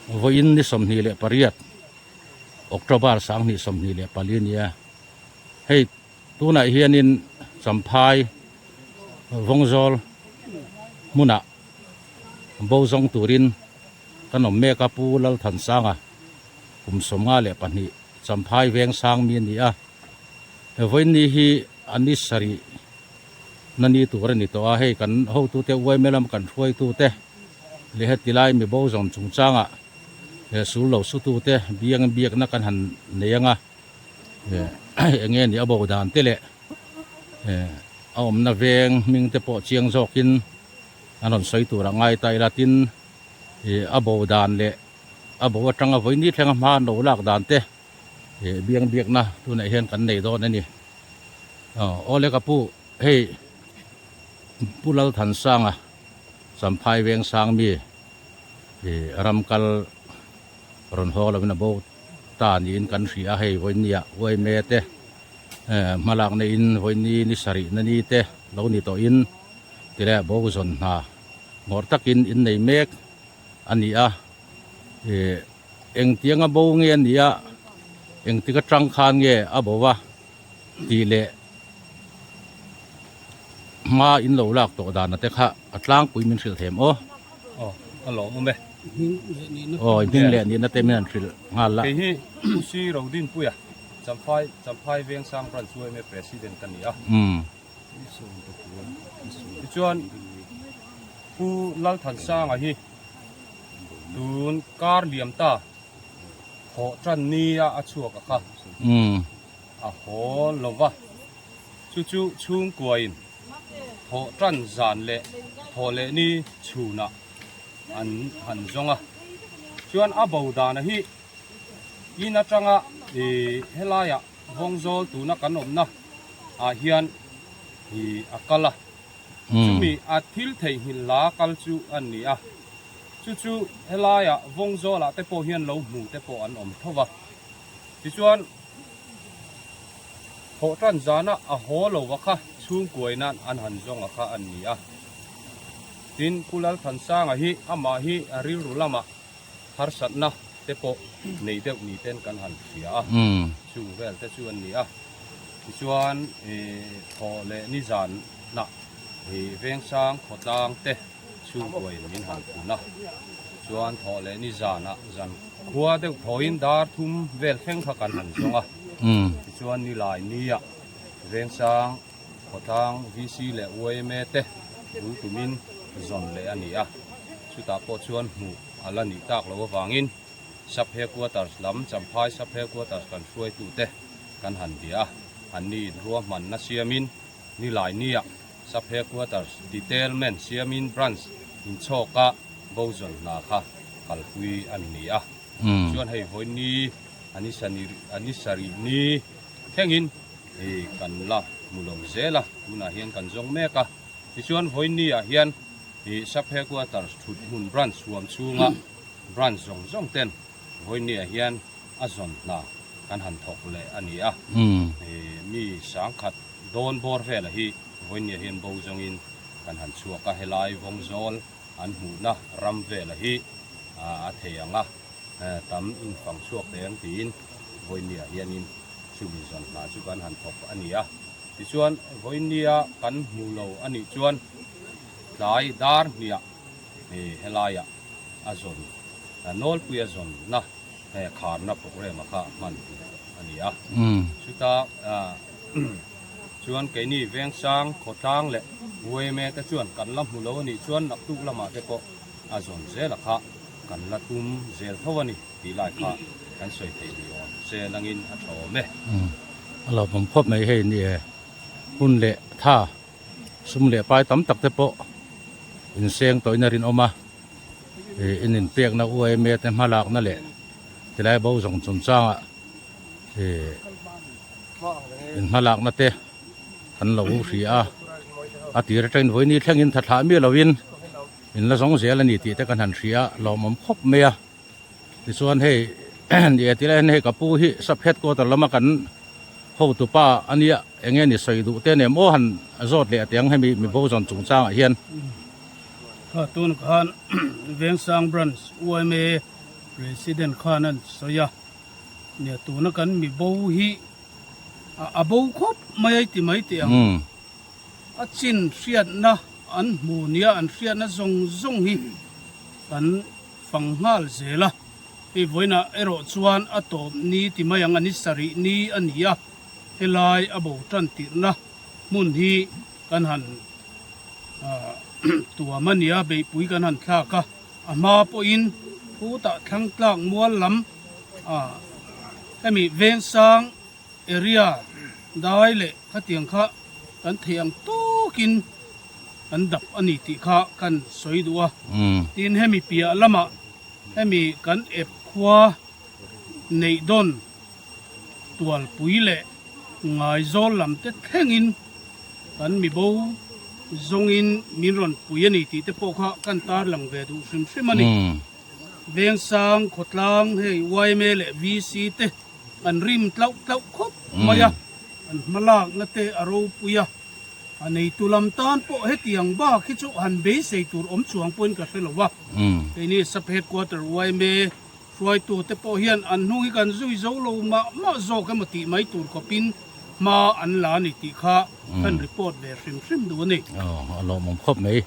Vawiin ni 28 October 2024 a nia. Hei tunah hianin Champhai Vawngzawl hmunah bo zawng turin kan awm mek a, Pu Lalthansanga kum 52 Champhai Vengsang mi a ni a. He vawiin ni hi a ni sarih na ni tur a ni tawh a, hei kan hotute uaime lam kan hruaitute leh heti lai mi bo zawng chungchangah he sul lo sutute biang biakna kan han nei ang a, eng nge ni a bo dan te leh a awmna veng hming te pawh chiang zawkin an rawn sawi tur a ngai ta ila tin a bo dan leh a bo atanga vawiin thlenga hma an lo lak dan te. He biang biakna tunah hian kan nei dawn a ni. Awle ka pu hei Pu Lalthansanga Champhai Vengsang mi ram kal rawn haw lovin a bo ta niin kan hria a, hei vawinia uaime te hmalakna in vawiini ni sarih na ni te lo ni tawhin tileh bo zawn hna ngawrh takin in nei mek a ni a. Engtianga bo nge a nia, engtik atang khan nge a bo va tih leh hma in lo lak tawh dan ate kha a tlangpui min hrilh them aw. Aw, a lawmawm e. Aw, i hming leh nihna te min han hrilh nghal la. Kei hi Pu Si Rodinpuia, Champhai, Champhai Vengsang Branch yma President ka ni a. Tichuan, Pu Lalthansanga hi tun kar liam ta thawh tan nia a chhuak a kha a haw lo va, chu chu chhungkuain thawh tan zan leh thawh leh ni chhunah an han zawng a. Chuan a bo dana hi in atanga helaiah Vawngzawl tuna kan awmna ah hian ih a kal a, chumi a thil theihnghilh la kal chu a ni a, chu chu helaiah Vawngzawl ah te pawh hian lo hmu te pawh an awm tho va, tichuan thawhtan zana a haw lo va kha chhungkuai nan an han zawng a kha a ni a, tin Pu Lalthansanga hi amah hi a rilru lamah harsatna te pawh nei deuh ni ten kan han hria a, chung vel te chu an ni a. Tichuan thaw leh nizanah Vengsang khawtlang te chhungkuain min han phun a, chuan thaw leh nizanah zan khua deuh thawin dar thum vel thleng kha kan han zawng a. Tichuan nilai nia Vengsang khawtlang VC leh yma te bul tumin zawn leh a ni a, chutah pawh chuan hmuh a la nih tak loh avangin Sub Headquarters lam Champhai Sub Headquarters kan hruaitute kan han bia a, anni ruahmanna siamin nilai nia Sub Headquarters Detailment siamin Branch inchhawka bo zawn hna kha kalpui a ni a. Chuan hei vawiin ni sarih ni thlengin hei kan la hmu lo zel a, tunah hian kan zawng mek a. Tichuan vawiin ah hian ih Sub Headquarters thut hmun branch huam chhunga branch zawng zawng ten vawiin ah hian a zawn hna kan han thawk leh a ni a. Ih mi sangkhat dawn bawr vela hi vawiin ah hian bo zawngin kan han chhuak a, helai Vawngzawl an hmuhna ram vela hi a thei ang a, tam infang chhuak thei ang tiin vawiin ah hianin Chumi zawn hna chu kan han thawk a ni a, tichuan vawinia kan hmu lo a nih chuan tlai dar hniah helaiah a zawn, nawlpui a zawnna kharna programme a kha hman tur a ni a. Chuta chuan keini Vengsang, Khawtlang leh yma te chuan kan la hmu lo a nih chuan naktuk lamah te pawh a zawn zel a kha kan la tum zel tho a ni. Tih lai kha kan sawi theih ni awm se langin a tha awm e. A lo awm khawp mai hei ni e. Hun leh tha sum leh pai tam tak te pawh inseng tawhin a rinawm a. Ih in inpekna UAMA te hmalakna leh tilai bo zawng chungchangah ih in hmalakna te an lo hria a. A tir atangin vawiin ni thlengin tha thlah miah lovin in la zawng zel a ni tih te kan han hria a lawmawm khawp mai a. Tichuan hei ni e tilai hian hei ka pu hi sub headquarter lama kan hotu pa a nia eng nge ni sawi duh te nem aw han zawt leh teh ang hemi mi bo zawn chungchangah hian. Kha tun khan Vengsang Branch yma President khan an sawi a, nia tuna kan mi bo hi a bo khawp mai a i ti mai teh ang. A chin hriatna an hmu nia an hriatna zawng zawng hi kan fang nghal zel a, hei vawiinah erawh chuan a tawp ni ti mai ang a ni sarih ni a ni a, helai a bo tan tirhna hmun hi kan han tuam a nia, beihpui kan han thlak a, a hma pawhin phutah thlang tlak mual lam hemi vengsang area dai leh khatiang kha kan theih ang tawkin kan dap a ni tih kha kan sawi duh a. Tin hemi piah lamah hemi kan ep khua neih dawn tualpui leh ngaizawl lam te thlengin kan mibo zawngin min rawn pui a ni tih te pawh kha kan tarlang ve duh hrim hrim a ni. Vengsang khawtlang hei yma leh VC te an rim tlauh tlauh khawp mai a, an hma lakna te a ropui a, a neitu lam tan pawh hetiang bak hi chu han beisei tur awm chuang pawhin ka hre lo va, keini sub headquarter yma hruaitu te pawh hian an hnung hi kan zui zo lo mah mah zawk emaw tih mai tur khawpin hma an la a ni tih kha kan report ve hrim hrim duh a ni. Aw, a lawmawm khawp mai.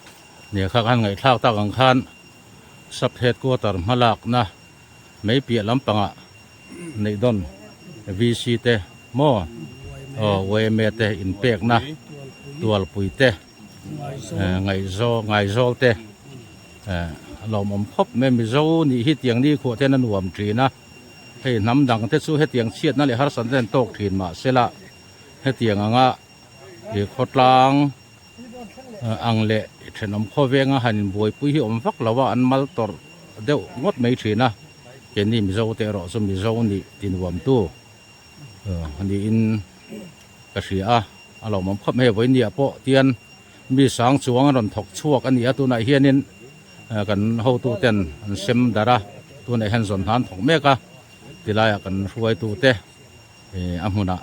Nia kha kan ngaihthlak tak ang khan sub headquarter hmalakna Mei piah lampangah neih dawn VC te maw aw yma te inpekna tualpui te ngaihzawl te a lawmawm khawp mai Mizo nih hi tiang ni khuah ten a nuam thin a hei hnam dang te chu hetiang chhiatna leh harsatna te an tawk thin mahsela hetiang anga ih khawtlang ang leh thenawm khawvenga han inbuaipui hi awm vak lo a an mal tawrh deuh ngawt mai thin a keini mizo te erawh chu mizo nih ti nuamtu niin ka hria a a lawmawm khawp mai a vawinia pawh tian mi sang chuang an rawn thawk chhuak a ni a tunah hianin kan hotu ten an sem darh a tunah hian zawn hna an thawk mek a tilaiah kan hruaitu te. A hmunah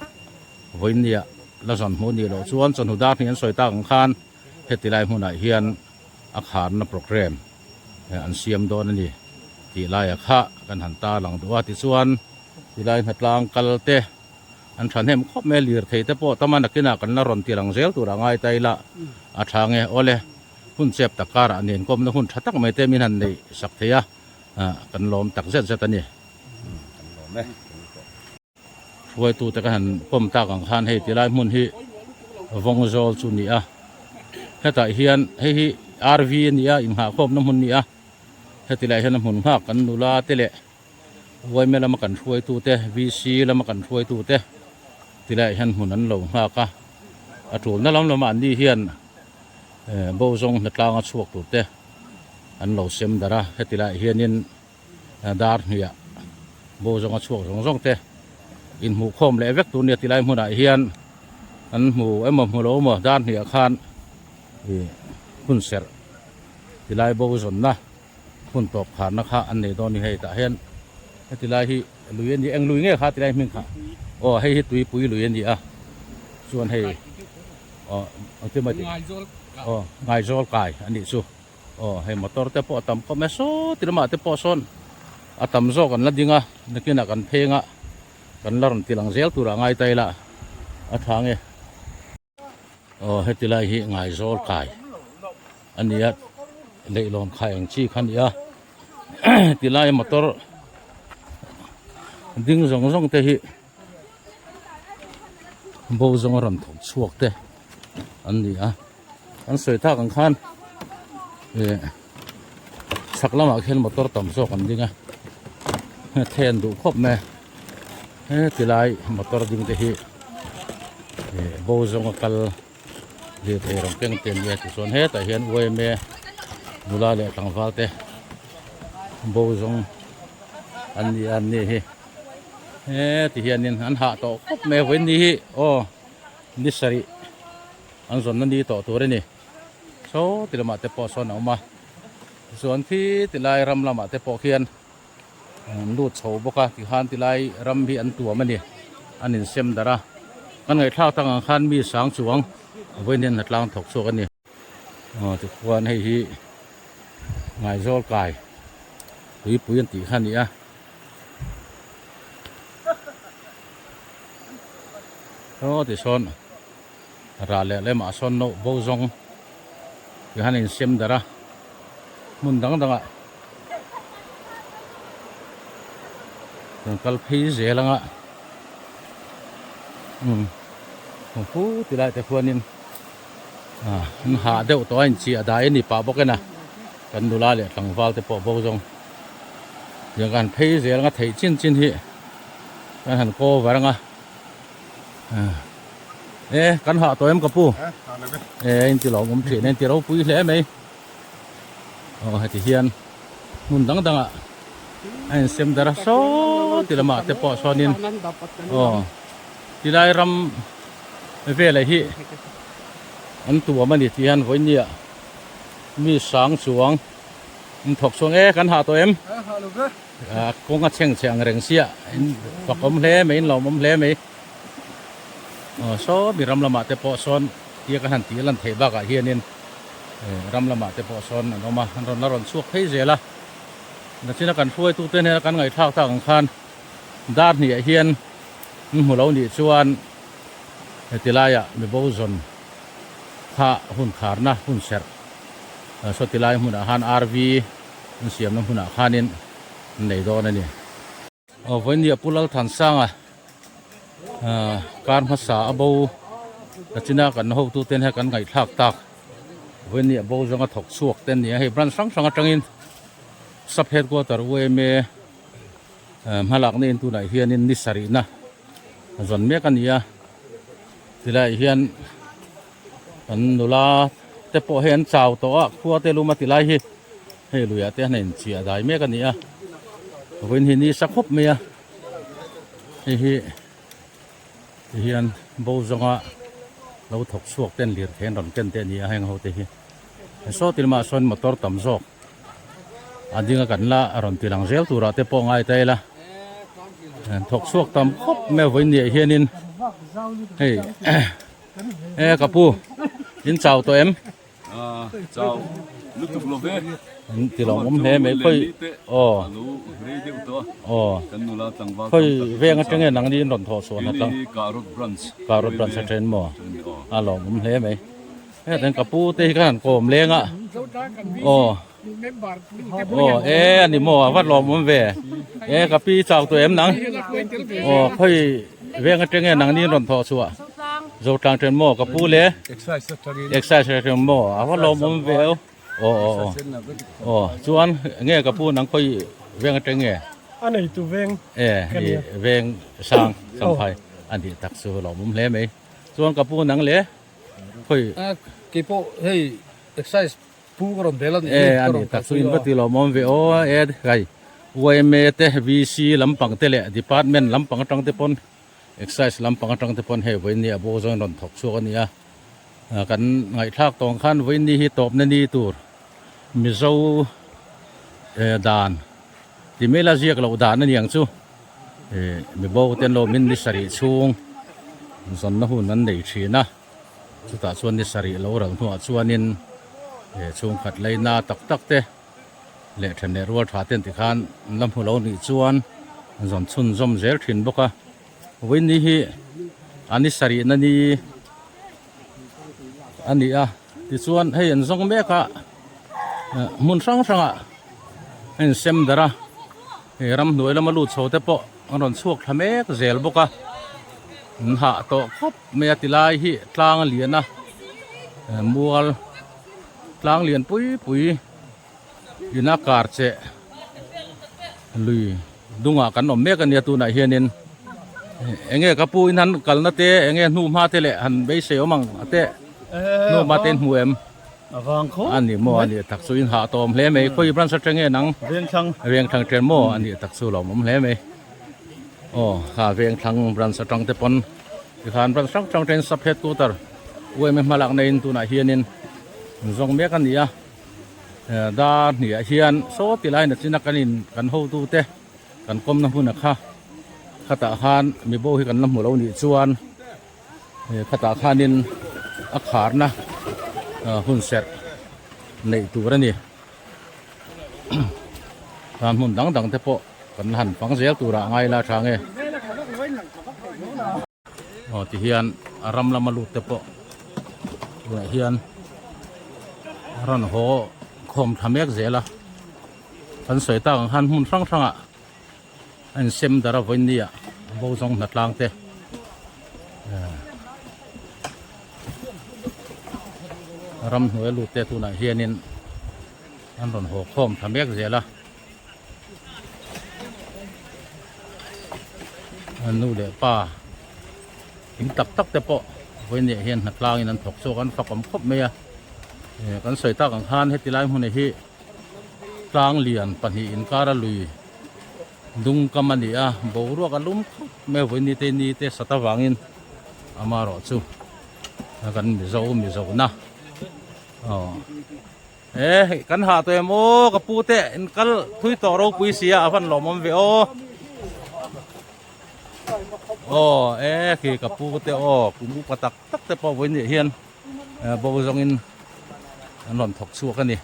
vawinia la zawn hmuh nih loh chuan chawhnu dar hnih an sawi tak ang khan heti lai hmunah hian a kharna programme an siam dawn a ni tih laia kha kan han tar lang duh a. Tichuan tilai hnatlang kal te an thahnem khawp mai a, lirthei te pawh tama nakinah kan la rawn ti lang zel tur a ngai ta ila a tha nge awle hun chep tak karah nen kawmna hun tha tak mai te min han neih sak thei a kan lawm tak zet zet a ni. Hruaitute ka han pawm tak ang khan hei tilai hmun hi vawng zawl chu ni a hetah hian hei hi RV a ni a inghahkhawmna hmun a ni a heti lai hian a hmun nghak kan nula te leh yma lama kan hruaitute VC lama kan hruaitute tilaiah hian hmun an lo nghak a a tulna lam lamah an ni hian bo zawng hnatlang a chhuak tur te an lo sem darh a heti laiah hianin. Dar hnuiah bo zawnga chhuak zawng zawng te inhmuh khawm leh vek tur nia tilai hmunah hian an hmu emaw hmu lo emaw dar hnuiah khan ih hun serh tilai bo zawnna hun tawp kharna kha an nei dawn a ni hei tah hian heti lai hi lui a ni eng lui nge kha tilai hming kha aw hei hi tuipui lui a ni a chuan hei aw engtin maw tih aw ngaizawl kai a nih chu. Aw hei motor te pawh a tam khawp mai saw ti lamah te pawh sawn a tam zawk an la ding a nakinah kan pheng a kan la rawn ti lang zel turah ngai ta ila a tha nge. Aw heti lai hi ngaizawl kai a ni a leihlawn khai ang chi kha a ni a ti lai motor ding zawng zawng te hi bo zawng a rawn thawk chhuak te an ni a. An sawi tak ang khan ih chhak lamah khian motor tam zawk an ding a then duh khawp mai a heti lai motor ding te hi ih bo zawnga kal lirthei rawn keng te an nia tichuan hetah hian yma nula leh tlangval te bo zawng an ni a an ni hi heti hianin an hah tawh khawp mai a vawiin ni hi aw ni sarih. An zawnna ni tawh tur a ni. Saw ti lamah te pawh sawn a awm a. Tichuan khi tilai ram lamah te pawh khian an lut chho bawk a. Tikhan tilai ram hi an tuam a ni. An insem darh a. Kan ngaihthlak tak ang khan mi sang chuang vawiin hian hnatlang thawk chhuak a ni. Aw tikhuan hei hi Ngaizawl kai tuipui an tih kha a ni a. Aw tisawn rah leh lemah sawn no bo zawng tihian a insem darh a hmun dang dangah kan kal phei zel anga umm hu ti lai te khuanin ah an hah deuh tawh a inchiah dai a ni pah bawk en a kan nula leh tlangval te pawh bo zawng tiang kan phei zel anga theih chin chin hi kan han cover anga. E kan hah tawh em ka pu e in ti lawm awm thin a in ti ropui hle mai aw heti hian hmun dang dang ah a in sem dar a saw ti lamah te pawh sawn in aw tilai ram velah hi an tuam a ni tih hian vawinia mi sang chuang an thawk chhuak e kan hah tawh em. Kawng a chheng chhe ang reng sia in fak awm hle mai in lawm awm hle mai aw saw mi ram lamah te pawh sawn tia ka han tih lan theih bakah hianin ram lamah te pawh sawn an awm a an rawn la rawn chhuak phei zel a nachina kan hruaitu te hnena kan ngaihthlak tak ang khan dar hnih ah hian an hmu lo nih chuan heti laiah mi bo zawn kha hun kharna hun serh saw ti lai hmunah khan RV an siamna hmunah khanin an nei dawn a ni. Aw vawinia Pu Lalthansanga kar hmasa a bo nachina kan hotute hian kan ngaihthlak tak vawinia bo zawnga thawk chhuak te an ni a hei branch hrang hrang atangin sub headquarter UMA hmalakna in tunah hianin ni sarihna zawn mek a ni a tilaiah hian Kan nula te pawh hei an chau tawh a, khua te lum a ti lai hi hei luiah te hian a inchiah dai mek a ni a, vawiin hi ni sa khawp mai a, hei hi ti hian bo zawnga lo thawk chhuak ten lirthei an rawn ken te a ni a heng ho te hi saw ti lamah sawn motor tam zawk a ding a kan la rawn ti lang zel turah te pawh ngai ta ila thawk chhuak tam khawp mai a vawiin ni ah hianin hei. E ka pu in chau tawh em? Chau lutuk lo ve. In ti lawm awm hle mai khawi aw. Alo rei deuh tawh a. Aw. Kan nula tlangval Khawi veng atang nge nangni in rawn thawh chhuah na tlang. Keini hi Karot branch. Karot branch atang maw? A lawm awm hle mai. Hetiang ka pu te hi khan kawm leng a. Aw. Aw e ani maw a va lawm awm ve. E ka pi chau tawh em nang? Aw khawi veng atang nge nangni in rawn thawh chhuah. Zotlang then maw ka pu le? Exercise atangin maw a va lawm awm ve aw. Aw aw aw. Aw chuan nge ka pu nang khawi veng atang nge? A neitu veng. E veng sang Champhai a nih tak chu lawm awm hle mai. Chuan ka pu nang le khawi. Keipawh hei exercise Pu ka rawn bel a nih hi. E a ni tak chu in va ti lawmawm ve aw e kai yma te VC lampang te leh department lampang atang te pawn excise lampang atang te pawn hei vawiin ni a bo zawng in rawn thawk chhuak a ni a kan ngaihthlak tawng khan vawiin ni hi tawpna ni tur Mizo dan ti mai la ziak loh dan a ni ang chu mibo te an lo min ni sarih chhung zawnna hun an nei thin a. Chutah chuan ni sarih lo ral hnuah chuanin he chhungkhat leina tak tak te leh then leh rual tha ten tikhan an la hmu lo nih chuan an zawn chhunzawm zel thin bawk a. Vawiin ni hi a ni sarihna ni a ni a, tichuan hei an zawng mek a, hmun hrang hrangah a insem darh a, hei ramhnuai lama lut chho te pawh an rawn chhuak thla mek zel bawk a, an hah tawh khawp. Mai a ti lai hi tlang a lian a mual tlang lian pui pui ina kar cheh lui dungah kan awm mek a nia tunah hianin eng nge ka pu in han kalna te eng nge hnu hma te leh han beisei awm ang a te hnu hma te in hmu em a ni maw a ni tak chu in hah tawm hle mai khawi branch atang nge nang vengthlang chen maw a ni tak chu lawmawm hle mai aw kha vengthlang branch atang te pawn. Tikhan branch hrang hrang ten sub headquarter UMA hmalak neiin tunah hianin an zawng mek a ni a, dar hniah hian saw ti lai nachina kan in kan hotu te kan kawmna hmun a kha khatah khan mibo hi kan la hmu lo nih chuan khatah khanin a kharna hun serh neih tur a ni tan hmun dang dang te pawh kan la han fang zel turah ngai la tha nge. Aw ti hian a ram lama lut te pawh tunah hian a rawn haw khawm thla mek zel a kan sawi tak ang khan hmun hrang hrangah a insem darh a vawiin nia bo zawng hnatlang te ramhnuai lut te tunah hianin an rawn haw khawm thla mek zel a. Nu leh pa in tak tak te pawh vawiin hian hnatlang in an thawk chhuak an fak awm khawp mai a kan sawi tak ang khan heti lai hmun hi tlang lian pahnih inkar a lui dung kam a ni a boruak a lum khawp mai a vawiin ni te ni te sat avangin amaherawhchu kan mizo mizo na aw. E hei kan hah tawh em aw ka pu te in kal thui tawh ropui sia a van lawmawm ve aw aw e khi ka pu te aw kum upa tak tak te pawh vawiin ah hian bo zawngin an rawn thawk chhuak a ni.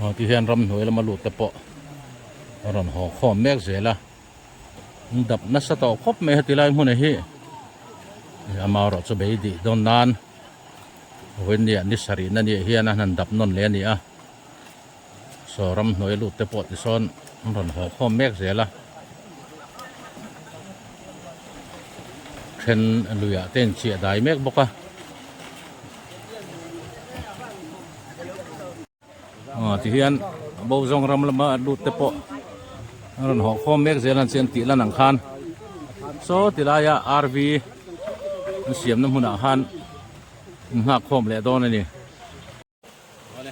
Aw ti hian ramhnuai lama lut te pawh a rawn haw khawm mek zel a an dap nasa tawh khawp mai heti lai hmun hi amaherawh chu bei dih dawn nan vawiin ni ah ni sarih na ni ah hian an han dap nawn leh a ni a saw ramhnuai lut te pawh tisawn an rawn haw khawm mek zel a then luiah te in chiah dai mek bawk a. Aw ti hian bo zawng ram lama lut te pawh a rawn haw khawm mek zel an chian tih lan ang khan saw ti laia rv an siamna hmunah khan an nghak khawm leh dawn a ni. Awle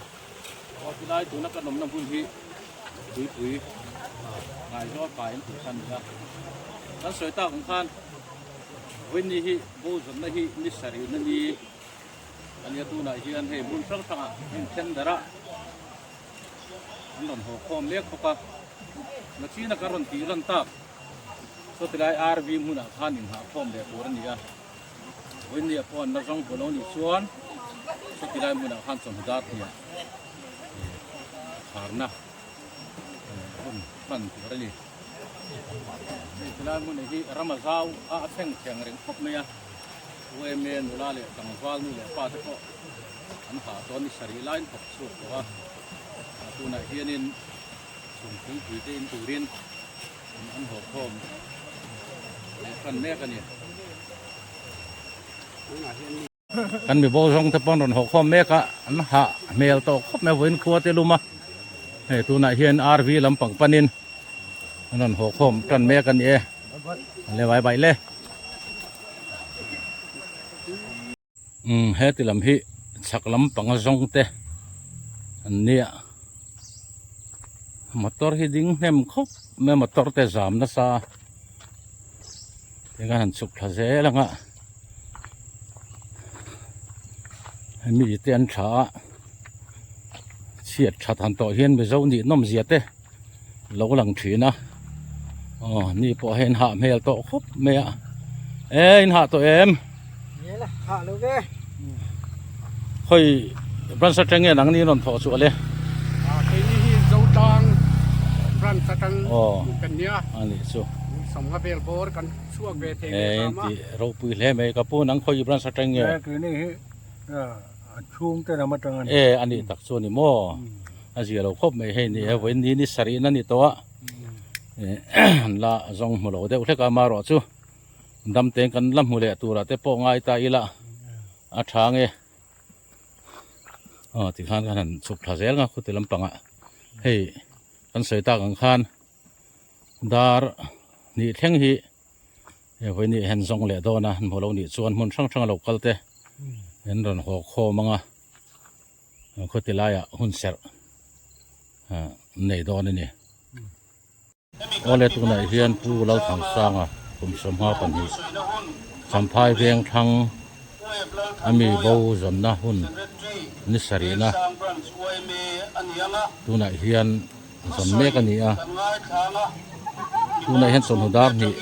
aw ti lai tuna kan awmna hmun hi tuipui ngaizawl kai an tih kha a ni a kan sawi tak ang khan vawiin ni hi bo zawnna hi ni sarih na ni. Ania tunah hian hei hmun hrang hrangah hmun then darah an rawn haw khawm mek bawk a, nachina ka rawn tih lan tak saw tilai RV hmunah khan inhah khawm leh tur a ni a, vawinia pawh an la zawng bu lo nih chuan saw tilai hmunah khan chawhnu dar hniah kharna hun hman tur a ni. Hei tilai hmun hi ram a zau a, a thleng thleng reng khawp mai a. UMA nula leh tlangval nu leh pa te pawh an hah tawn ni sarih laiin thawk chhuak tawh a, tunah hianin chung thingpui te in turin an haw khawm leh hran mek a ni. Kan mi bo zawng te pawh an rawn haw khawm mek a, an hah hmel tawh khawp mai vawiin khua te lum a, hei tunah hian RV lampang panin an rawn haw khawm tan mek a ni e le vai bai le umm heti lam hi chhak lampang a zawng te an nia motor hi ding hnem khawp mai a motor te zam nasa tinge han chhuk thla zel ang a hemi te an tha a chhiat that han tawh hian mizo nih nawm zia te. Lo lang thin a aw ni pawh hian hah hmel tawh khawp mai a e in hah tawh em hah lo ve khawi branch atang nge nang ni rawn thawh chhuah le a keini hi zotlang branch atang kan nia a nih chu sawmnga vel bawr kan chhuak ve thei ve ta ma ropui hle mai ka pu nang khawi branch atang nge keini hi A chhung te lam atang a ni. E a nih tak chu a ni maw? A zia lo khawp mai hei ni e vawiin ni ni sarih na ni tawh a an la zawng hmu lo deuh hlek a amaherawh chu dam teng kan la hmu leh turah te pawh ngai ta ila a tha nge aw tikhan kan han chhuk thla zel nga khuti lampangah hei kan sawi tak ang khan dar hnih thleng hi. He vawiin hi hen zawng leh dawn a hmu lo nih chuan hmun hrang hrang a lo kal te an rawn haw khawm ang a khawti laiah hun serh ah an nei dawn a ni. Awle tunah hian Pu Lalthangsanga kum 22 Champhai Vengthlang a mi bo zawnna hun ni sarihna tunah hian zawn mek a ni a tunah hian chawhnu dar hnih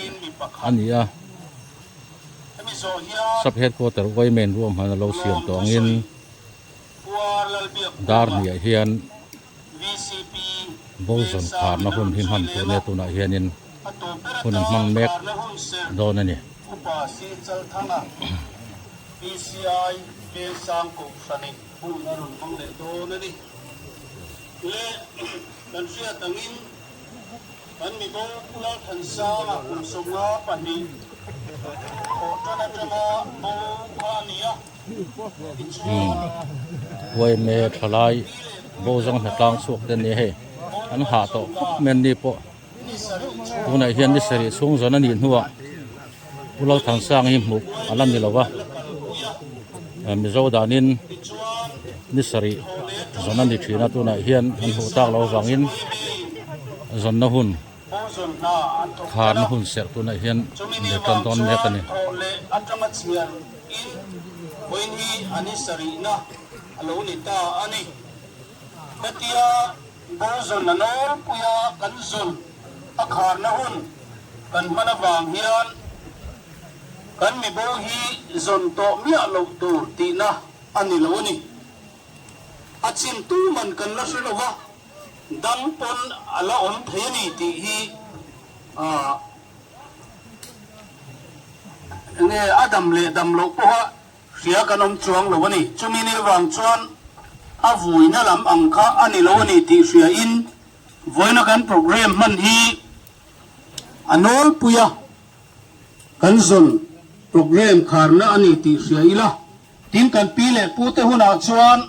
a ni a sub headquarter uaimen ruahman a lo siam tawh angin dar hnih ah hian bo zawn kharna hun hi hman tur nia tunah hianin. Hun an hmang mek dawn a ni. Uaime thalai bo zawng hnatlang chhuak te nia hei an hah tawh khawp mai an ni pawh. Tunah hian ni sarih chhung zawn a nih hnuah Pu Lalthansang hi hmuh a la ni lo va, Mizo danin ni sarih zawn a ni thin a, tunah hian an hmuh tak loh avangin zawnna hun kharna hun serh tunah hian an tan dawn mek a ni. Bozawn a nawlpuia kan zawn a kharna hun kan hman avang hian kan mibo hi zawn tawh miah loh tur tihna a ni lo a ni. A chin tu man kan la hre lo va, dang pawn a la awm thei a ni tih hi enge a dam leh dam loh pawha Hria kan awm chuang lo a ni. Chumi ni vang chuan a vuina lam ang kha a ni lo a ni tih hria in vawiina kan programme hman hi a nawlpui a, kan zawn programme kharna a ni tih hria ila. Tin kan pi leh pu te hunah chuan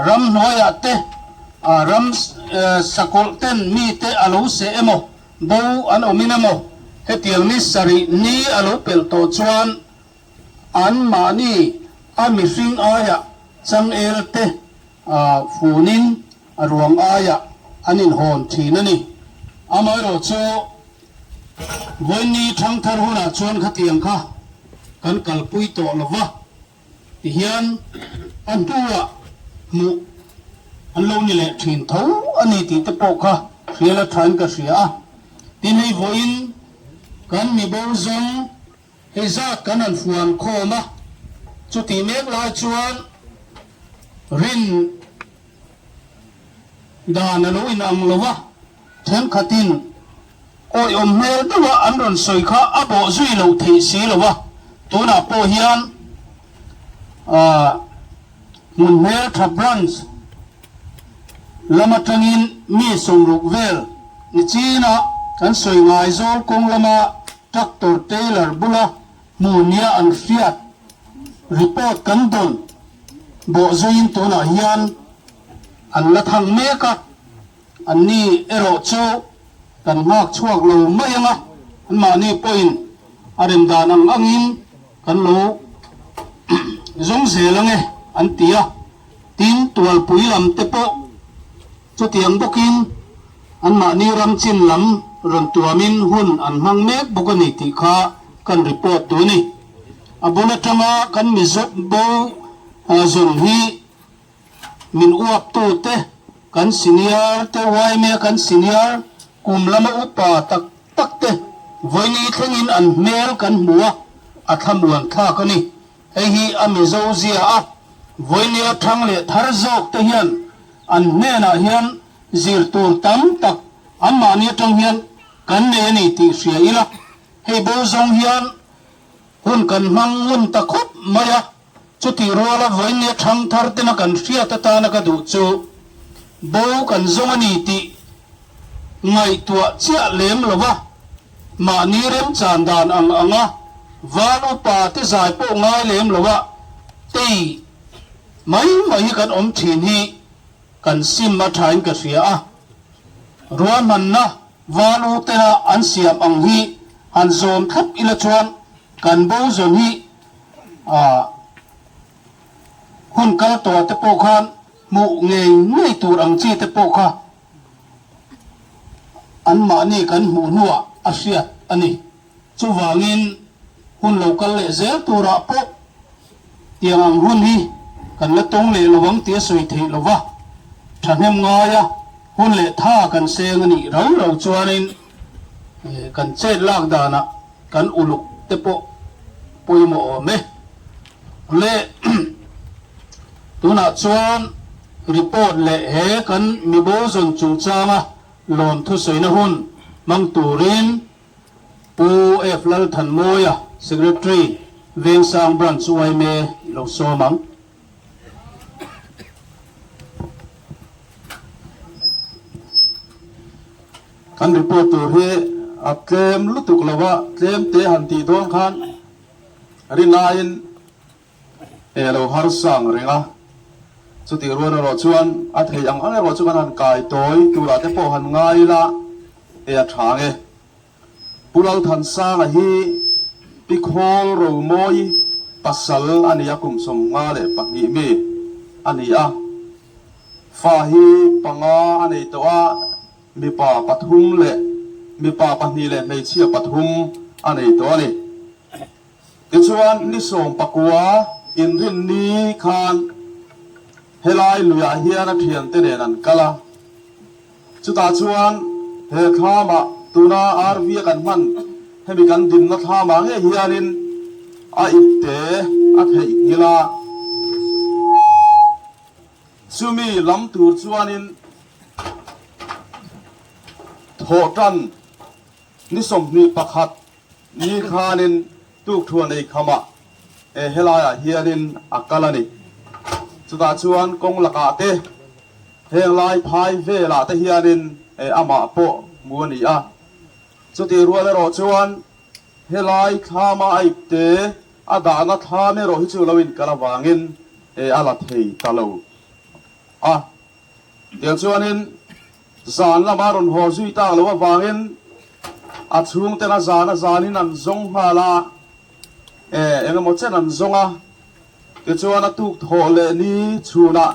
ramhnuaiah te ram sakawlh ten mi te a lo seh emaw, bo an awmin emaw hetiang ni sarih ni a lo pelh tawh chuan An mahni a mihring aiah changel te funin a ruang aiah an inhawn thin a ni. Amaherawh chu vawiinni thangthar hunah chuan khatiang kha kan kalpui tawh lo va, tihian a hnuah hmuh an lo ni leh thin tho a ni tih te pawh kha hrial a thain ka hria a. Tin hei vawiin kan mibo zawng Hei zat kan han fuan khawm a, chutih mek lai chuan rin dan a lo inang lo va, thenkhatin awihawm hmel deuha an rawn sawi kha a bawh zui loh theih si lo va, tunah pawh hian hmun hmel tha branch lam atangin mi 60 vel nichina kan sawi ngaizawl kawng lama Tractor Taylor bula hmu nia an hriat report kan dawn bawh zuiin tunah hian an la thang mek a, anni erawh chu kan nghak chhuak lo mai ang a, anmahni pawhin a rem dan ang angin kan lo zawng zel ang e an ti a, tin tualpui lam te pawh Chutiang bawkin anmahni ram chin lam rawn tuamin hun an hmang mek bawk a ni tih kha kan report duh a ni. A bul atanga kan Mizo bo zawn hi min uaptute, kan senior te yma kan senior kum lama upa tak tak te vawiini thlengin an hmel kan hmu a, a thlamuan thlak a ni. Hei hi a Mizo zia a, vawinia thang leh thar zawk te hian An hnenah hian zir tur tam tak anmahni atang hian kan nei a ni tih hria ila, hei bo zawng hian hun kan hmang ngun ta khawp mai a, chutih ruala vawinia thang thar tena kan hriat atana ka duh chu bo kan zawng a ni tih ngaihtuah chiah lem lo va, mahni remchan dan ang anga val upa te zai pawh ngai lem lo a tei Mai mai hi kan awm thin hi kan sim a thain ka hria a, ruahmanna valu tena an siam ang hi han zawm thlap ila chuan kan bo zawn hi hun kal tawh te pawh khan hmuh ngei ngei tur ang chi te pawh kha anmahni kan hmuh hnuah a hriat a ni. Chuvangin hun lo kal leh zel turah pawh tiang ang hun hi kan la tawng leh lo ang tih a sawi theih lo va, thahnem ngaia hun leh tha kan seng a nih rau rau chuanin kan chet lak danah kan uluk te pawh pawimawh awm e. Le tunah chuan report leh he kan mibo zawn chungchanga lawmthu sawina hun hmang turin. Pu F Lalthanmawia, Secretary, Vengsang Branch yma i lo sawm ang. Kan report tur hi a tlem lutuk lo a, tlem te han tih dawn khan rinaiin e lo harsa ang reng a. Chutih rual erawh chuan a theih ang ang erawh chu kan han kai tawi turah te pawh han ngai ila e a tha ang e. Pu Lalthansanga hi Pi Khawl Romawi pasal a ni a, kum 52 mi a ni a. Fa hi panga a nei tawh a, mipa pathum leh mipa pahnih leh hmeichhia pathum a nei tawh a ni. Tichuan ni 19 inrinni khan helai luiah hian a thiante nen an kal a. Chutah chuan he thlamah tuna RV a kan hman hemi kan dinna thlamah ngei hianin a ipte a theihnghilh a. Chumi lam tur chuanin thawhtan ni 21 ni khanin tukthuan ei khamah helaiah hianin a kal a ni. Chutah chuan kawng lakah te Heng lai phai velah te hianin amah pawh hmu a ni a. Chutih rual erawh chuan helai thlama a ipte a dahna thlam erawh hi chu lo inkal avangin a la thei ta lo a. Tiang chuanin zan lama rawn haw zui tak loh avangin a chhungten a zan a zanin an zawng nghal a, engemaw chen an zawng a. Tichuan a tuk thawh leh ni chhunah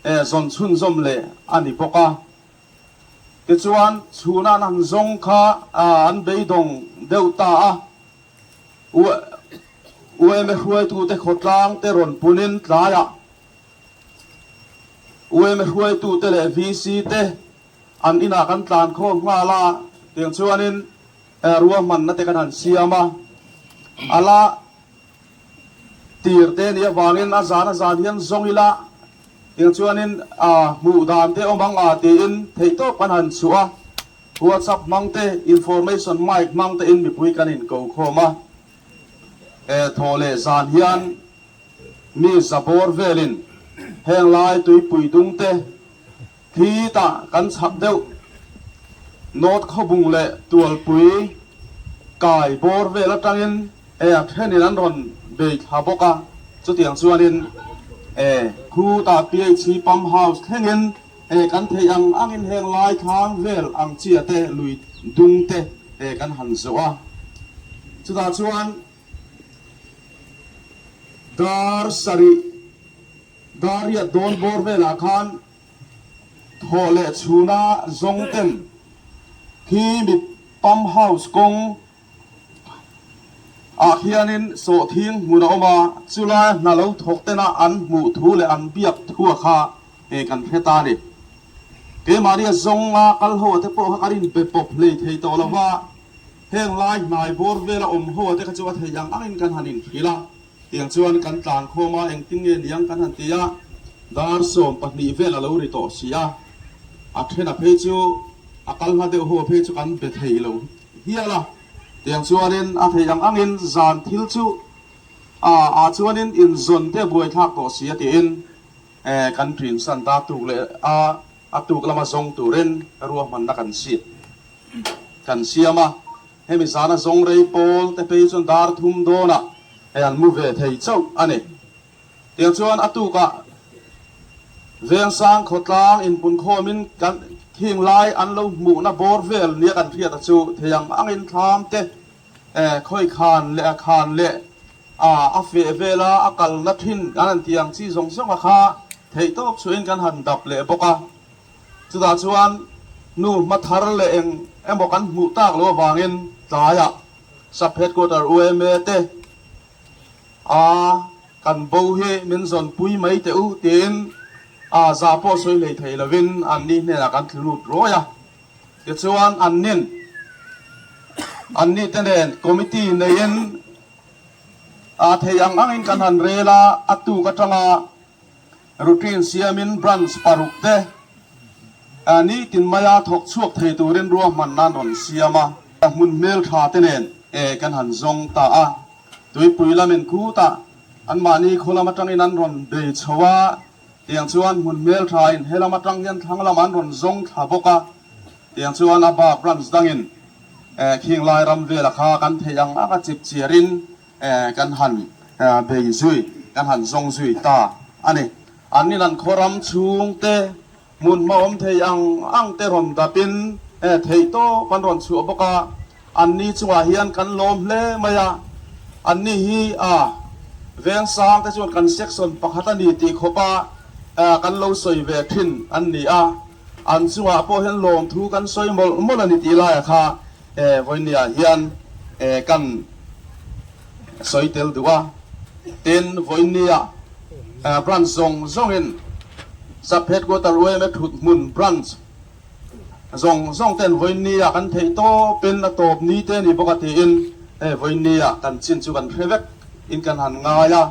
Eh zawn chhunzawm leh a ni bawk a. Tichuan chhuna an han zawng kha an beidawng deuh ta a. UMA hruaitute khawtlang te rawn punin tlaiah UMA hruaitute leh VC te an inah kan tlan khawm nghal a. Tiang chuanin ruahmanna te kan han siam a. A la Tir te nih avangin a zan a zan hian zawng ila tiang chuanin hmuh dan te awm ang a tiin theihtawp kan han chhuah a, WhatsApp hmang te, information mic hmang te in mipui kan in ko khawm a, thaw leh zan hian mi zabawr velin heng lai tuipui dung te Khi tah kan chhak deuh North Khawbung leh Tualpui kai bawr vel atangin e a thenin an rawn bei thla bawk a, chutiang chuanin e khu tah PHC Pump House thlengin e kan theih ang angin heng lai thlang vel ang chia te lui dung te e kan han zawh a, chutah chuan dar sarih dar riat dawn bawr velah khan Thawh leh chhuna zawng ten khi mi pump house kawng ah khianin sawhthing hmun a awm a, chulai hna lo thawk tena an hmuh thu leh an biak thua kha kan hre ta a ni. Keimahnia zawnga kal ho te pawh kha kan inbe pawp hlei thei tawh lo va, heng lai hnai bawr vela awm ho te kha chu a theih ang angin kan han inhrilh a. Tiang chuan kan tlan khawm a, engtin nge niang kan han ti a, dar 12 vel a lo ri tawh si a, a then a phei chu a kal hla deuh ho a phei chu kan be thei lo hial a, tiang chuanin a theih ang angin zan thil chu a ah chuanin inzawn te a buaithlak tawh si a tiin kan ṭin san ta tuk leh a, a tuk lama zawng turin ruahmanna kan siam kan siam a. Hemi zana zawng rei pawl te phei chuan dar thum dawnah hei an mu ve thei chauh a ni. Tiang chuan a tukah Vengsang khawtlang inpunkhawmin kan khing lai an lo hmuhna bawr vel nia kan hriat a chu thei ang angin thlam te khawi khan leh a khan leh a a feh vela a kalna thin kan han tih ang chi zawng zawng a kha theihtawp chhuahin kan han dap leh bawk a. Chutah chuan nu hma thar leh eng emaw kan hmuh tak loh avangin tlaiah Sub Headquarter UMA te a kan bo hi min zawnpui mai teh u tiin a za pawh sawi hlei thei lovin anni hnenah kan thlu lut rawi a. Tichuan annin anni te nen committee neiin a thei ang angin kan han rel a, a tuk atanga Routine siamin branch paruk te nitin maia thawk chhuak thei turin ruahman nan rawn siam a. Hmun hmeltha te nen. kan han zawng ta a. Tuipui lamin khutah anmahni khaw lam atangin an rawn bei chho a, tiang chuan hmun hmelthain he lam atang hian thlang lamah an rawn zawng thla bawk a, tiang chuan a bak branch dangin khing lai ram vela kha kan theih ang anga chip chiarin kan han bei zui, kan han zawng zui ta a ni. An in an khaw ram chhungte Hmun hma awm thei ang ang te rawn dapin theih tawp an rawn chhuah bawk a, anni chungah hian kan lawm hle mai a, anni hi a Vengsang te chuan kan section pakhat a ni tih khawpa kan lo sawi ve thin an ni a, an chungah pawh hian lawmthu kan sawi mawlh mawlh a ni tih laiah kha vawinia hian kan sawi tel duh a, tin vawinia branch zawng zawngin Sub Headquarter yma thut hmun branch zawng zawng ten vawinia kan theih tawpin a tawp ni te ni bawk a tiin hei vawinia kan chin chu kan hre vek in kan han ngai a,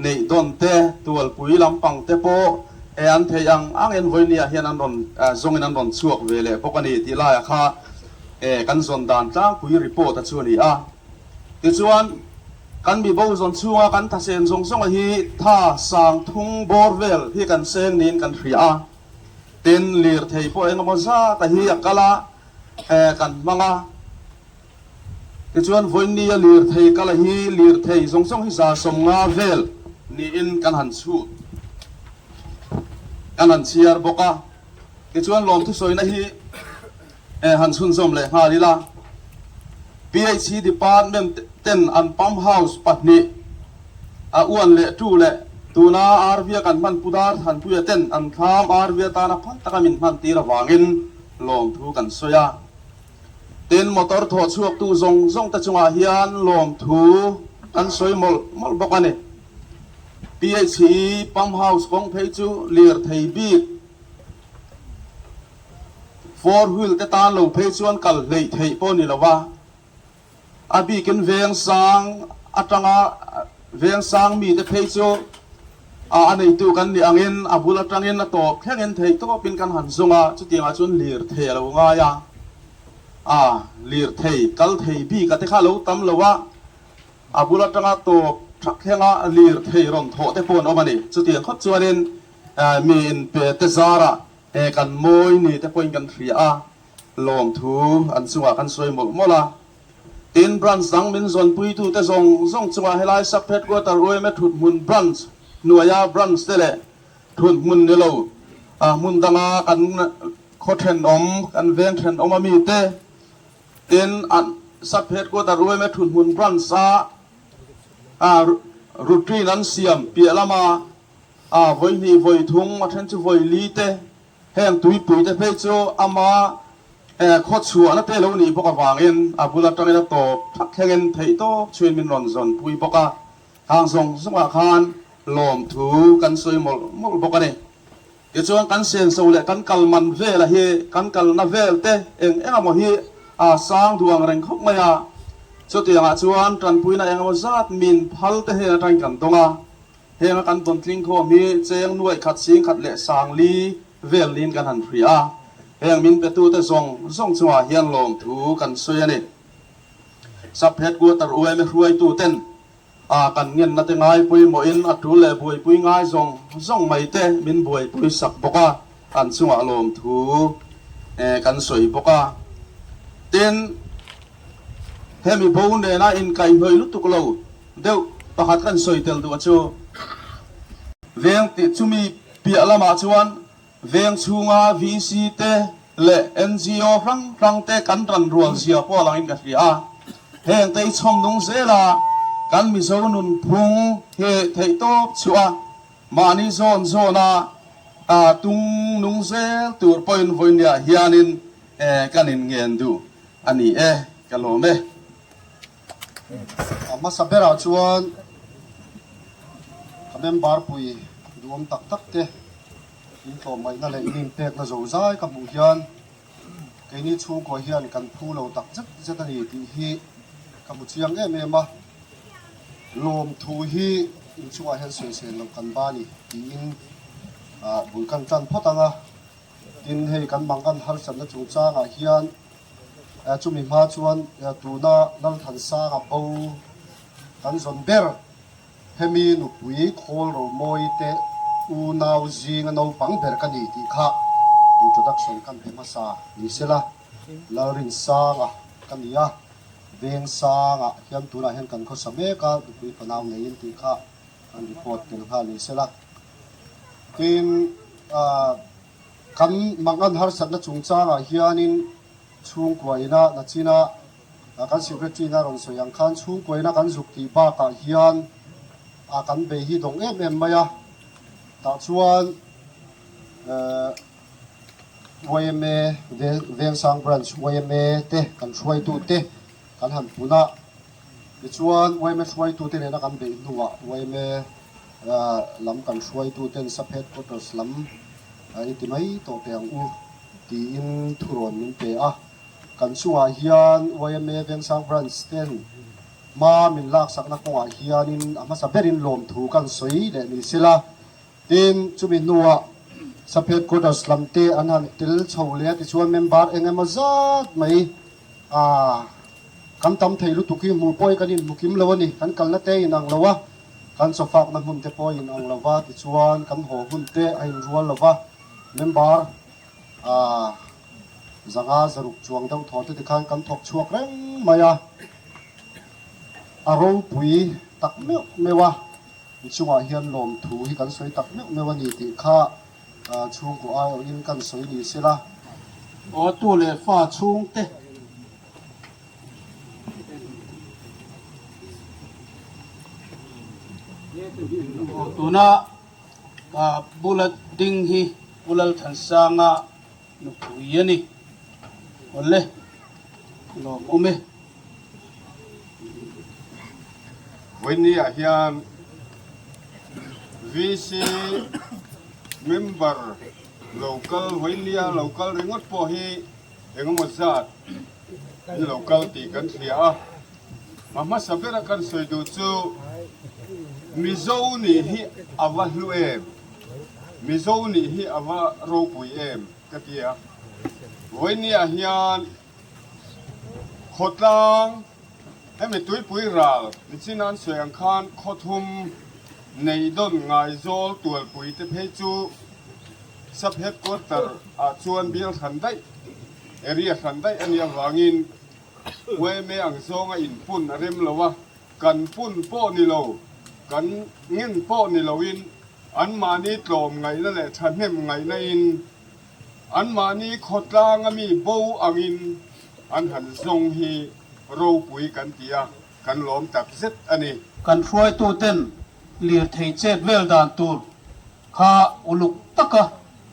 neih dawn te tualpui lampang te pawh e an theih ang angin vawinia hian an rawn zawngin an rawn chhuak ve leh bawk a ni tih laiah kha e kan zawn dan tlangpui report a chu a ni a. Tichuan, kan mi bo zawn chhunga kan thasen zawng zawnga hi tha sang thung bawr vel hi kan seng niin kan hria a. Tin, lirthei pawh engemaw zata hi a kal a, kan hmang a. Tichuan, vawinia lirthei kala hi lirthei zawng zawng hi 150 vel niin kan han chhut, kan han chhiar bawk a. Tichuan, lawmthusawina hi. Han chhunzawm leh nghal ila, PHE Department ten an pump house pahnih a uan leh tu leh tuna RV a kan hman Pu Dar Thanpuia ten an thlam RV atana phal taka min hman tir avangin lawmthu kan sawi a. Tin, motor thawh chhuaktu zawng zawng te chungah hian lawmthu kan sawi mawlh mawlh bawk a ni. PHE pump house kawng phei chu lirthei bik Four wheel te tan lo phei chuan kal hleih theih pawh ni lo a, a bikin veng sang atanga veng sang mite phei chu a a neitu kan nih angin a bul atangin a tawp thlengin theih tawpin kan han zawng a, chutiangah chuan lirthei a lo ngai a, a lirthei kal thei bik a te kha a lo tam lo a, a bul atanga tawp thak thlenga lirthei rawn thawh te pawh an awm a ni. Chutiang khawp chuanin Mi inpe te zarah he kan mawi ni te pawhin kan hria a, lawmthu an chungah kan sawi mawlh mawlh a. Tin, branch dang min zawnpuitute zawng zawng chungah helai Sub Headquarter yma thuthmun branch hnuaia branch te leh thuthmun ni lo hmun danga kan khaw thenawm, kan veng thenawm a mi te, tin, Sub Headquarter yma thuthmun branch a routine an siam piah lama A vawi hnih vawi thung a then chu vawi li te, heng tuipui te phei chu ama khaw chhuahna te lo nih bawk avangin a bul atangin a tawp thak thlengin theih tawp chhuin min rawn zawn pui bawk a, hang zawng zawngah khan lawmthu kan sawi mawlh mawlh bawk a ni. Tichuan kan senso leh kan kal man vela hi kan kalna vel te eng eng emaw hi a sang duh ang reng khawp mai a, chutiangah chuan tanpuina eng emaw zat min phal te hnen atangin kan dawng a. Henga kan tawn tling khawm hi cheng nuaih khat sing khat leh sang li vel niin kan han hria a, heng min petute zawng zawng chungah hian lawmthu kan sawi a ni. Sub Headquarter yma hruaituten a kan ngenna te ngai pawimawhin a tul leh buaipui ngai zawng zawng mai te min buaipui sak bawk a, an chungah lawmthu kan sawi bawk a. Tin, hemi bo nena inkaihhnawih lutuk lo Deuh pakhat kan sawi tel duh a chu. Veng tih chumi piah lamah chuan veng chhunga VC te leh NGO hrang hrang te kan ran rual zia pawh a langin ka hria a. Heng te i chhawm nung zel a, kan Mizo nunphung hi theihtawp chhuah a, mahni zawn zawn a tung nung zel tur pawhin vawinia hianin kan inngen duh a ni e, ka lawm e. A hmasa berah chuan ka member pui duhawm tak tak te in tlawmngaihna leh in inpekna zo zai ka hmuh hian keini chhungkaw hian kan phu lo tak zet zet a ni tih hi ka hmu chiang em em a. Lawmthu hi inchungah hian sawisel loh kan ba ni tiin bul kan tan phawt ang a. Tin, hei kan mangan harsatna chungchangah hian. Chumi hma chuan tuna Lalthansanga bo kan zawn ber hemi nupui khawl romawi te unau zinga naupang ber ka ni tih kha introduction kan pe hmasa ni sela Lalrinsanga ka ni a, Vengsanga hian tunah hian kan khawsa mek a, nupui fanau neiin tih kha kan report tel nghal ni sela. Tin, kan mangan harsatna chungchangah hianin chhungkua ina nachina kan secretary ina rawn sawi ang khan chhungkua ina kan zuk tih bakah hian kan bei hi dawng em em mai a. Tah chuan yma Vengsang Branch yma te kan hruaitute kan han pun a. Tichuan yma hruaitute nena kan beih hnuah yma lam kan hruaituten sub headquarters lam i ti mai tawh teh ang u tiin thurawn min pe a. Kan chungah hian yma Vengsang Branch ten hma min laksakna kawngah hianin a hmasa berin lawmthu kan sawi leh ni sela. Tin, chumi hnuah sub headquarters lam te an han tel chho leh a tichuan member eng emaw zat mai kan tam thei lutuk hi hmuh pawhin kan inhmu kim lo a ni. Kan kalna te a inang lo a, kan chawfakna hmun te pawh a inang lo va, tichuan kan haw hun te a inrual lo va, member 500 600 chuang deuh thaw te tikhan kan thawk chhuak reng mai a, a ropui tak meuh meuh a. I chungah hian lawmthu hi kan sawi tak meuh meuh a ni tih kha chhungkaw aiawhin kan sawi ni sela. Aw tu leh fa chhungte. Aw tuna bula ding hi Pu Lalthansanga nupui a ni. Awle lawmawm e. Vawinia hian VC member lo kal vawinia lo kal ringawt pawh hi engemaw zat an lo kal tih kan hria a. A hmasa bera kan sawi duh chu Mizo nih hi a va hlu em? Mizo nih hi a va ropui em? ka ti a. Vawinia hian Khawtlang, hemi tuipui ral nichin an sawi ang khan khawthum nei dawn Ngaizawl tualpui te phei chu Sub Headquarter ah chuan bial hran daih, area hran daih a nih avangin yma ang zawnga inpun a rem lo a, kan pun pawh ni lo, kan ngen pawh ni loin anmahni tlawm ngaihna leh thahnem ngaihna in Anmahni khawtlanga mi bo angin an han zawng hi ropui kan ti a, kan lawm tak zet a ni. Kan hruaituten lirthei chet vel dan tur kha uluk taka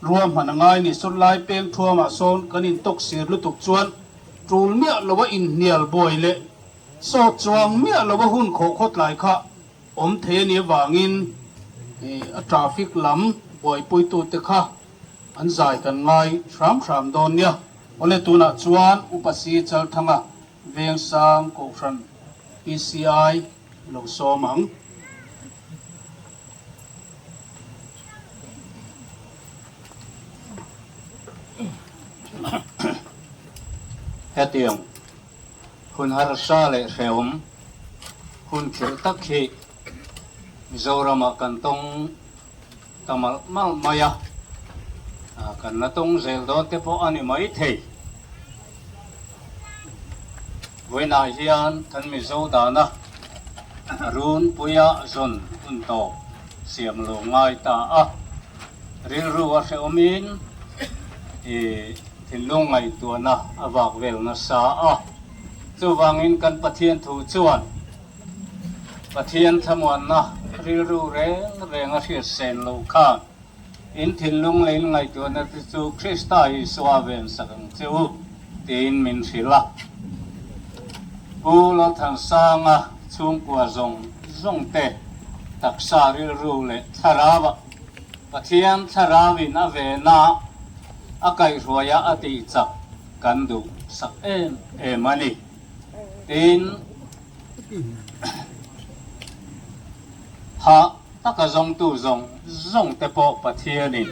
ruahman a ngai ni. Sawnlai peng thuamah sawn kan intawk sir lutuk chuan tul miah loa inhnial buai leh sawt chuang miah loa hun khawh khawtlai kha awm thei a nih avangin a traffic lam buaipuitute kha An zai kan ngai hram hram dawn nia. Awle tunah chuan Upa Si Chalthanga Vengsang Kohhran PCI lo sawm ang. Hetiang hun harsa leh hrehawm hun khirh tak hi Mizoramah kan tawng Ta malh malh mai a, kan la tawng zel dawn te pawh a ni mai thei. Vawiinah hian kan Mizo dana runpuia zawn hun tawp siam lo ngai ta a, rilru a hrehawmin i thinlung ngaihtuahna a vak vel nasa a, chuvangin kan Pathian thu chuan, Pathian thlamuanna rilru reng reng a hriat sen lo khan in thinlung leh in ngaihtuahna te chu Krista Isua ven sak ang che u tiin min hrilh a. Pu Lalthansanga chhungkua zawng zawng te taksa rilru leh thlarau ah Pathian thlarau in a vena a kaihhruaia a tih chak kan duh sak em em a ni. Tin, hah taka zawngtu zawng zawng te pawh Pathianin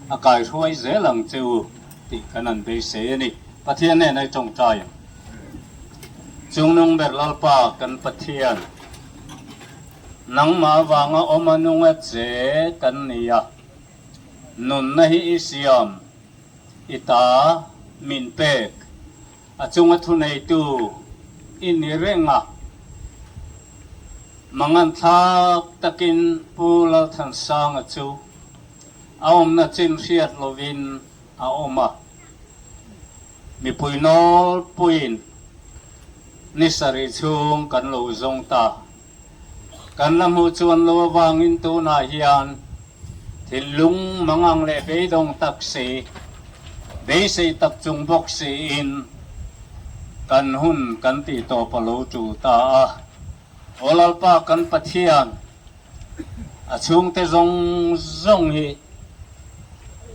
a kaihruai zel ang che u tih kan han beisei a ni. Pathian nen a i tawngtai ang. Chungnung ber Lalpa kan Pathian, nangmah avanga awm a nung a che kan ni a, nunna hi i siam, i ta min pek, a chunga thuneitu i ni reng a. Manganthlak takin Pu Lalthansanga chu a awmna chin hriat lovin a awm a. Mipui nawlpuiin ni sarih chhung kan lo zawng ta. Kan la hmuh chuan lo avangin tunah hian thinlung mangang leh beidawng tak si, beisei tak chung bawk siin kan hun kan tih tawp a lo tul ta a. Aw Lalpa kan Pathian, a chhungte zawng zawng hi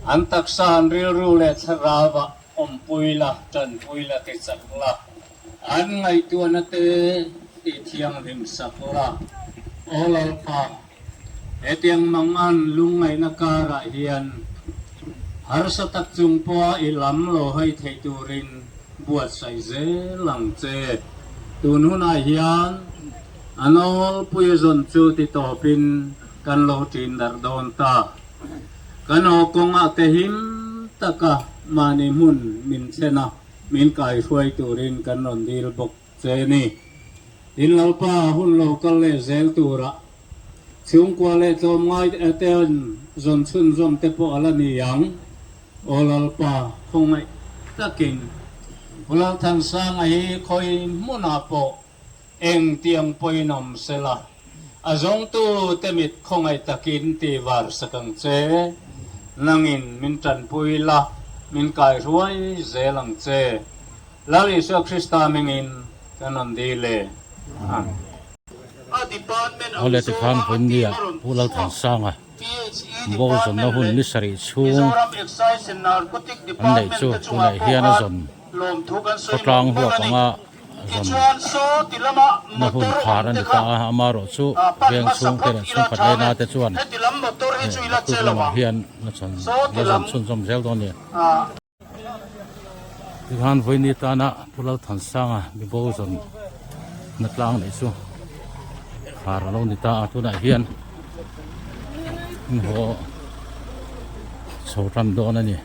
an taksa an rilru leh thlarau ah awmpui la, tanpui la ti chak la. An ngaihtuahna te tih thianghlim sak la, Aw Lalpa, hetiang mangan lungngaihna karah hian harsa tak chung pawha i lam lo hawi theih turin buatsaih zel ang che. Tun hunah hian a nawlpui a zawn chu ti tawpin kan lo ṭin darh dawn ta. Kan haw kawngah ke him taka mahni hmun min thlen a. Min kaihruai turin kan rawn dil bawk che ni. In Lalpa hun lo kal leh zel turah chhungkua leh tlawmngai ten zawn chhunzawm te pawh a la ni ang. Aw Lalpa, khawngaih takin Pu Lalthansanga hi khawi hmunah pawh Engtiang pawhin awm sela, a zawngtu te mit khawngaih takin ti var sak ang che. Nangin min tanpui la, min kaihruai zel ang che. Lal Isua Krista hmingin kan rawn dil e. Amen. Awle tikhan vawinia Pu Lalthansanga bowl zawnna hun ni sarih chhung an neih chu tunah hian a zawn khawtlang huap anga zawn na hun khar a ni ta a, amaherawh chu veng chhungte leh chhungkhat lena te chuan naktuk lamah hian la zawn chhunzawm zel dawn a ni. Tikhan vawiini tana Pu Lalthansanga mibo zawn na tlang neih chu khar a lo ni ta a, tunah hian an haw chho tan dawn a ni.